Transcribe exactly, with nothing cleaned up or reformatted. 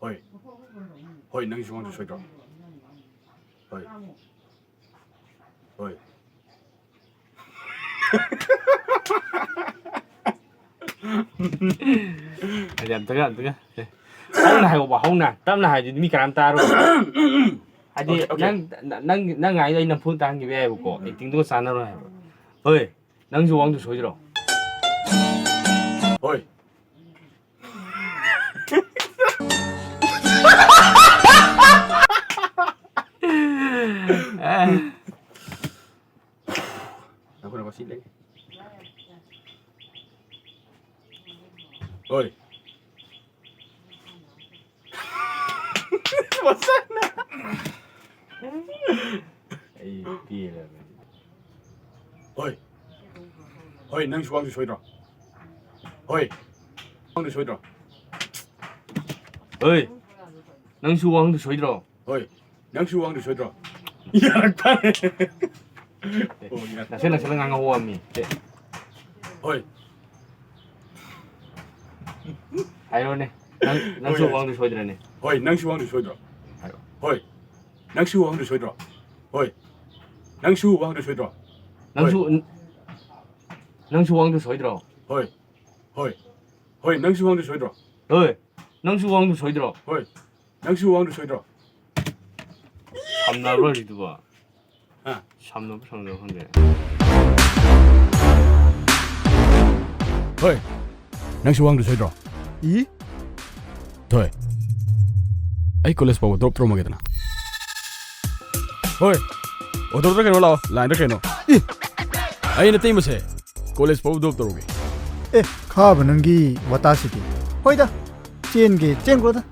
ꯍꯣꯏ꯫ ꯍꯣꯏ, ꯅꯪꯁꯨ ꯋꯥꯡꯗ ꯁꯣꯏꯗ꯭ꯔꯣ? ꯍꯣꯏ꯫ ꯍꯣꯏ꯫ ꯍꯥꯏꯗꯤ ꯑꯝꯇꯒ, ꯑꯝꯇꯒ, ꯁꯦ꯫ ꯍꯧꯅ ꯍꯥꯏꯌꯣꯕ, ꯍꯧꯅ꯫ ꯇꯞꯅ ꯍꯥꯏꯗꯤ ꯃꯤ ꯀꯅꯥꯝ ꯇꯥꯔꯣꯏ꯫ ꯍꯥꯏꯗꯤ ꯑꯣꯀꯦ, ꯑꯣꯀꯦ꯫ ꯅꯪ, ꯅꯪ, ꯅꯪ ꯍꯥꯏꯗꯣ ꯑꯩ ꯅꯝꯐꯨ ꯇꯥꯍꯟꯈꯤꯕ ꯌꯥꯏꯕꯀꯣ꯫ Actingꯗꯨꯒ ꯆꯥꯟꯅꯔꯣꯏ ꯍꯥꯏꯕ꯫ ꯍꯣꯏ, ꯅꯪꯁꯨ ꯋꯥꯡꯗ ꯁꯣꯏꯗ꯭ꯔꯣ? ꯍꯣꯏ꯫ ꯉꯥꯏꯈꯣ, ꯉꯥꯏꯈꯣ, ꯁꯤ ꯂꯩ꯫ ꯍꯣꯏ꯫ ꯑꯩ ꯄꯦꯜꯂꯕꯅꯤ꯫ ꯍꯣꯏ꯫ ꯍꯣꯏ, ꯅꯪꯁꯨ ꯋꯥꯡꯗ ꯁꯣꯏꯗ꯭ꯔꯣ? ꯍꯣꯏ꯫ ꯋꯥꯡꯗ ꯁꯣꯏꯗ꯭ꯔꯣ? ꯍꯣꯏ꯫ ꯅꯪꯁꯨ ꯋꯥꯡꯗ ꯁꯣꯏꯗ꯭ꯔꯣ? ꯍꯣꯏ꯫ ꯅꯪꯁꯨ ꯋꯥꯡꯗ ꯁꯣꯏꯗ꯭ꯔꯣ? ꯌꯥꯔꯛꯇꯔꯦ꯫ ꯑꯣ, ꯌꯥꯔꯦ꯫ ꯅꯛꯁꯜ ꯅꯛꯁꯜꯂ ꯉꯥꯡꯉꯛꯑꯣ ꯃꯤ꯫ ꯁꯦ꯫ ꯍꯣꯏ꯫ ꯍꯥꯏꯔꯣꯅꯦ꯫ ꯅꯪ, ꯅꯪꯁꯨ ꯍꯣꯏ꯫ ꯋꯥꯡꯗ ꯁꯣꯏꯗ꯭ꯔꯅꯦ? ꯍꯣꯏ, ꯅꯪꯁꯨ ꯋꯥꯡꯗ ꯁꯣꯏꯗ꯭ꯔꯣ? ꯍꯥꯏꯔꯣ꯫ ꯍꯣꯏ꯫ ꯅꯪꯁꯨ ꯋꯥꯡꯗ ꯁꯣꯏꯗ꯭ꯔꯣ? ꯍꯣꯏ꯫ ꯅꯪꯁꯨ ꯋꯥꯡꯗ ꯁꯣꯏꯗ꯭ꯔꯣ? ꯅꯪꯁꯨ ꯍꯣꯏ꯫ ꯅ-, ꯅꯪꯁꯨ ꯋꯥꯡꯗ ꯁꯣꯏꯗ꯭ꯔꯣ? ꯍꯣꯏ꯫ ꯍꯣꯏ꯫ ꯍꯣꯏ, ꯅꯪꯁꯨ ꯋꯥꯡꯗ ꯁꯣꯏꯗ꯭ꯔꯣ? ꯍꯣꯏ꯫ ꯅꯪꯁꯨ ꯋꯥꯡꯗ ꯁꯣꯏꯗ꯭ꯔꯣ? ꯍꯣꯏ꯫ ꯅꯪꯁꯨ ꯋꯥꯡꯗ ꯁꯣꯏꯗ꯭ꯔꯣ? ꯁꯝꯅꯕ꯭ꯔꯣ ꯍꯧꯖꯤꯛꯇꯨꯕꯣ? ꯍꯥ? ꯁꯝꯅꯕ ꯁꯝꯅꯕ ꯈꯪꯗꯦ꯫ ꯍꯣꯏ꯫ ꯅꯪꯁꯨ ꯋꯥꯡꯗ ꯁꯣꯏꯗ꯭ꯔꯣ? ꯏ? ꯊꯣꯏ꯫ ꯑꯩ college ꯐꯥꯎꯕ drop ꯇꯧꯔꯝꯃꯒꯦꯗꯅ꯫ ꯍꯣꯏ꯫ Autoꯗ ꯀꯩꯅꯣ ꯂꯥꯛꯑꯣ, lineꯗ ꯀꯩꯅꯣ꯫ ꯏ! ꯑꯩ ꯅꯇꯩꯃꯁꯦ college ꯐꯥꯎꯕ drop ꯇꯧꯔꯨꯒꯦ꯫ ꯑꯦ, ꯈꯥꯕ ꯅꯪꯒꯤ ꯋꯥꯇꯥꯁꯤꯗꯤ꯫ ꯍꯣꯏꯗ, ꯆꯦꯟꯒꯦ ꯆꯦꯟꯈ꯭ꯔꯣꯗ꯫